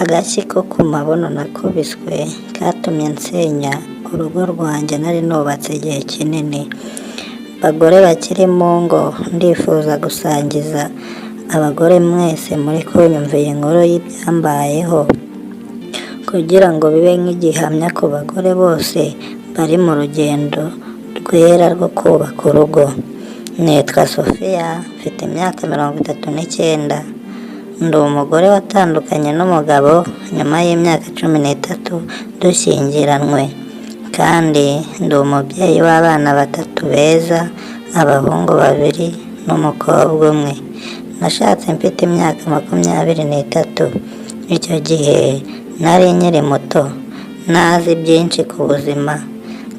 Agashyi ko ku mabuno nakubiswe katumye nsenya urugo rwanjye nari nubatse igihe kinini. Bagore bakiri mu ngo, ndifuza gusangiza abagore mwese muri kunyumva iyi nkuru y'ibyambayeho, kugira ngo bibe nk'igihamya ku bagore bose bari mu rugendo rwera rwo kubaka urugo. Nitwa Sofiya, mfite imyaka 39. Ndi umugore watandukanye n'umugabo nyuma y'imyaka 13 dushyingiranywe, kandi ndi umubyeyi w'abana batatu beza, abahungu babiri n'umukobwa umwe. Nashatse mfite imyaka 23. Icyo gihe nari nkiri muto, ntazi byinshi ku buzima,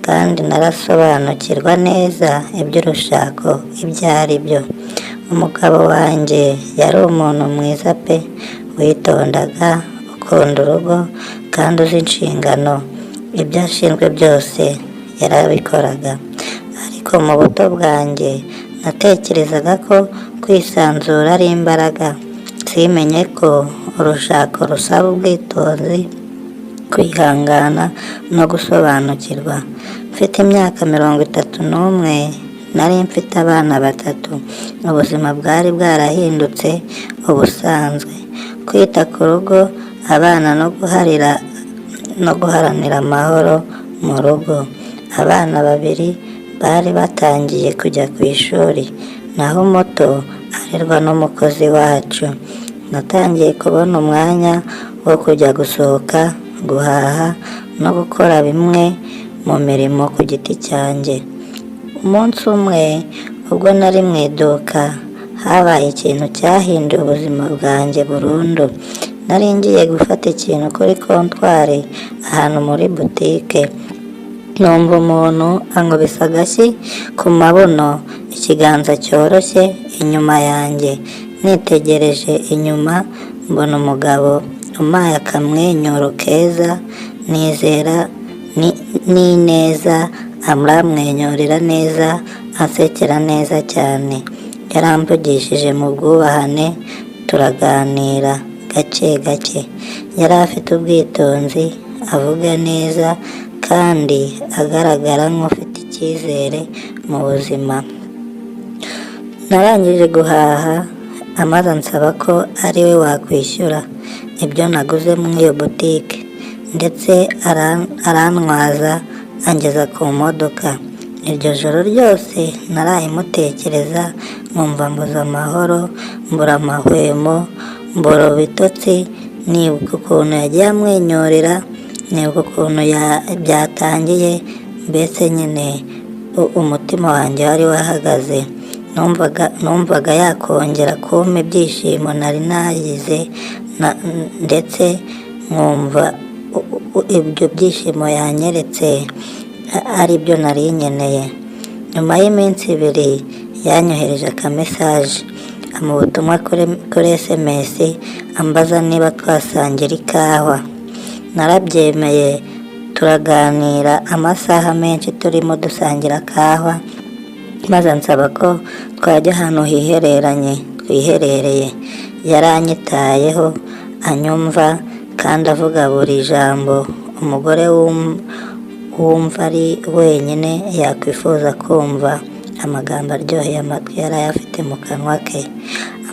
kandi ntarasobanukirwa neza iby'urushako ibyo ari byo. Umugabo wanjye yari umuntu mwiza pe, witondaga, ukunda urugo kandi uzi inshingano. Ibyo ashinzwe byose yarabikoraga. Ariko mu buto bwanjye natekerezaga ko kwisanzura ari imbaraga, simenye ko urushako rusaba ubwitonzi, kwihangana no gusobanukirwa. Mfite imyaka 31, nari mfite abana batatu. Ubuzima bwari bwarahindutse ubusanzwe: kwita ku rugo, abana no guharanira amahoro mu rugo. Abana babiri bari batangiye kujya ku ishuri, naho umuto arerwa n'umukozi wacu. Natangiye kubona umwanya wo kujya gusohoka, guhaha no gukora bimwe mu mirimo ku giti cyanjye. Umunsi umwe ubwo nari mu iduka, habaye ikintu cyahinduye ubuzima bwanjye burundu. Nari ngiye gufata ikintu kuri kontwari ahantu muri butike, numva umuntu ankubise agashyi ku mabuno, ikiganza cyoroshye inyuma yanjye. Nitegereje inyuma, mbona umugabo umpaye akamwenyuro keza, nizera n'ineza, aramwenyurira neza, ansekera neza cyane. Yaramvugishije mu bwubahane, turaganira gake gake. Yari afite ubwitonzi, avuga neza kandi agaragara nk'ufite icyizere mu buzima. Narangije guhaha, amaze ansaba ko ari we wakwishyura ibyo naguze muri iyo butike, ndetse arantwaza angeza ku modoka. Iryo joro ryose naraye mutekereza, nkumva mbuze amahoro, mbura amahwemo, mbura ibitotsi, nibuka ukuntu yagiye amwenyurera, nibuka ukuntu byatangiye. Mbese nyine umutima wanjye wari wahagaze. Numvaga yakongera kumpa ibyishimo nari nagize, ndetse nkumva ibyo byishimo yanyeretse ari byo nari nkeneye. Nyuma y'iminsi 2 yanyohereje akamesaje, amuha ubutumwa kuri SMS, ambaza niba twasangira ikawa. Narabyemeye, turaganira amasaha menshi turimo dusangira kawa, maze ansaba ko twajya ahantu hihereranye, twiherereye. Yaranyitayeho, anyumva kandi avuga buri jambo umugore wumva ari wenyine yakwifuza kumva. Amagambo aryoheye amatwi yari ayafite mu kanwa ke.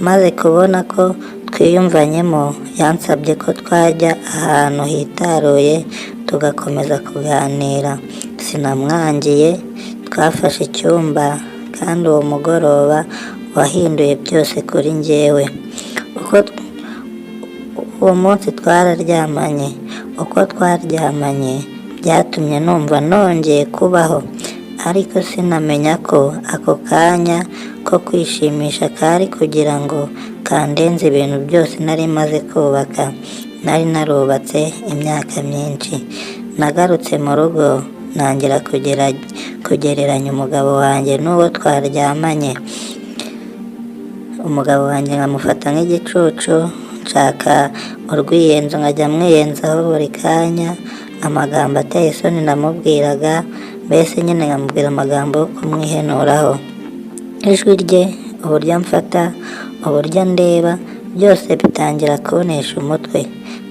Amaze kubona ko twiyumvanyemo, yansabye ko twajya ahantu hitaruye tugakomeza kuganira. Sinamwangiye, twafashe icyumba, kandi uwo mugoroba wahinduye byose kuri njyewe. Uko uwo munsi twararyamanye, uko twaryamanye byatumye numva nongeye kubaho, ariko sinamenya ko ako kanya ko kwishimisha kari kugira ngo kandenze ibintu byose nari maze kubaka, nari narubatse imyaka myinshi. Nagarutse mu rugo, ntangira kugereranya umugabo wanjye n'uwo twaryamanye. Umugabo wanjye nkamufata nk'igicucu, nshaka urwiyenzo nkajya mwiyenzaho buri kanya, amagambo ateye isoni namubwiraga, mbese nyine nkamubwira amagambo yo kumwihenuraho. Ijwi rye, uburyo amfata, uburyo andeba, Byose bitangira kuntesha umutwe.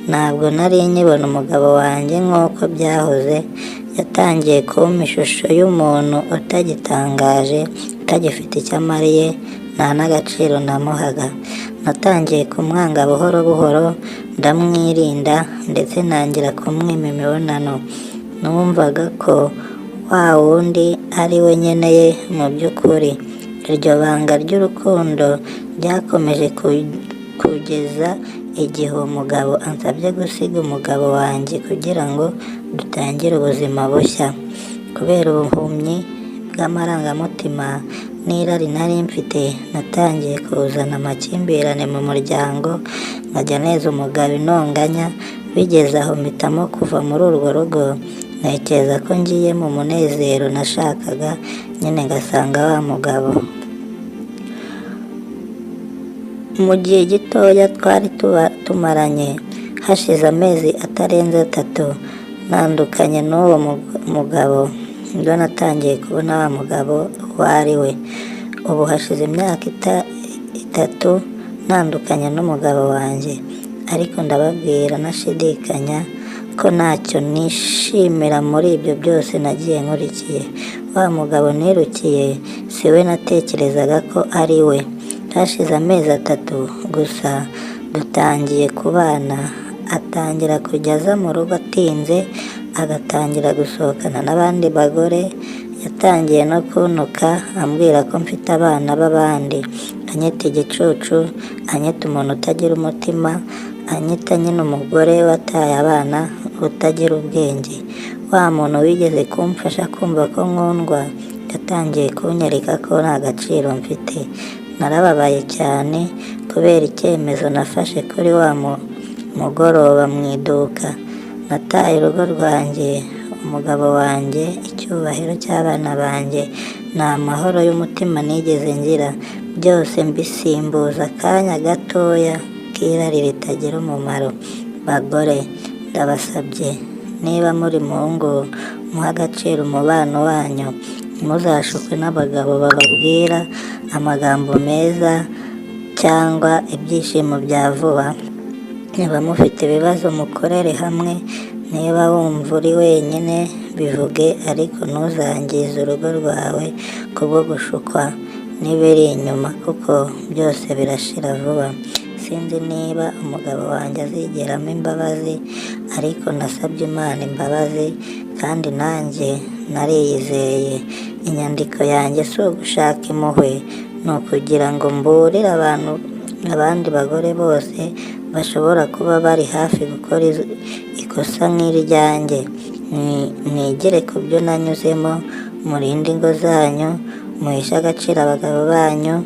Ntabwo nari nkibona umugabo wanjye nk'uko byahoze. Yatangiye kumpa ishusho y'umuntu utagitangaje, utagifite icyo amariye, nta n'agaciro namuhaga. Natangiye kumwanga buhoro buhoro, ndamwirinda, ndetse ntangira kumwima imibonano. Numvaga ko wa wundi ari we nkeneye mu by'ukuri. Iryo banga ry'urukundo ryakomeje kugeza igihe uwo mugabo ansabye gusiga umugabo wanjye kugira ngo dutangire ubuzima bushya. Kubera ubuhumyi bw'amarangamutima n'irari nari mfite, natangiye kuzana amakimbirane mu muryango, nkajya neza umugabo intonganya. Bigeze aho mpitamo kuva muri urwo rugo, ntekereza ko ngiye mu munezero nashakaga nyine, ngasanga wa mugabo. Mu gihe gitoya twari tumaranye, hashize amezi atarenze 3 ntandukanye n'uwo mugabo, nibwo natangiye kubona wa mugabo uwo ari we. Ubu hashize imyaka 3 ntandukanye n'umugabo wanjye, ariko ndababwira ntashidikanya ko ntacyo nishimira muri ibyo byose nagiye nkurikiye. Wa mugabo nirukiye si we natekerezaga ko ari we. Hashize amezi 3 gusa dutangiye kubana, atangira kujya aza mu rugo atinze, agatangira gusohokana n'abandi bagore. Yatangiye no kuntuka ambwira ko mfite abana b'abandi, anyita igicucu, anyita umuntu utagira umutima, anyita nyine umugore wataye abana utagira ubwenge. Wa muntu wigeze kumfasha kumva ko nkundwa yatangiye kunyereka ko nta gaciro mfite. Narababaye cyane kubera icyemezo nafashe kuri wa mugoroba mu iduka. Nataye urugo rwanjye, umugabo wanjye, icyubahiro cy'abana banjye, nta mahoro y'umutima nigeze ngira. Byose mbisimbuza akanya gatoya k'irari ritagira umumaro. Bagore, ndabasabye, niba muri mu ngo, muhe agaciro umubano wanyu. Ntuzashukwe n'abagabo bababwira amagambo meza cyangwa ibyishimo bya vuba. Niba mufite ibibazo mukorere hamwe, niba wumva uri wenyine bivuge, ariko ntuzangize urugo rwawe kubwo gushukwa n'ibiri inyuma, kuko byose birashira vuba. Sinzi niba umugabo wanjye azigeramo imbabazi, ariko nasabye Imana imbabazi kandi nanjye nariyizeye. Inyandiko yanjye si ugushaka impuhwe, ni ukugira ngo mburire abantu, abandi bagore bose bashobora kuba bari hafi gukora ikosa nk'iryanjye. Mwigire ku byo nanyuzemo, murinde ingo zanyu, muheshe agaciro abagabo banyu,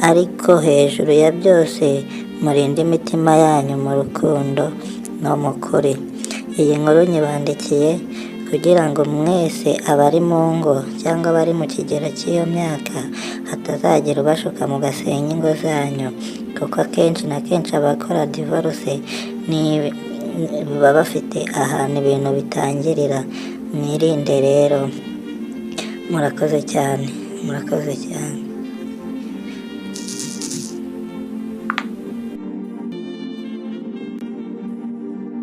ariko hejuru ya byose murinde imitima yanyu mu rukundo no mu kuri. Iyi nkuru nyibandikiye kugira ngo mwese abari mu ngo cyangwa abari mu kigero cy'iyo myaka hatazagira ubashuka mugasenya ingo zanyu, kuko akenshi na kenshi abakora divorce ni baba bafite ahantu ibintu bitangirira. Mwirinde rero. Murakoze cyane, murakoze cyane.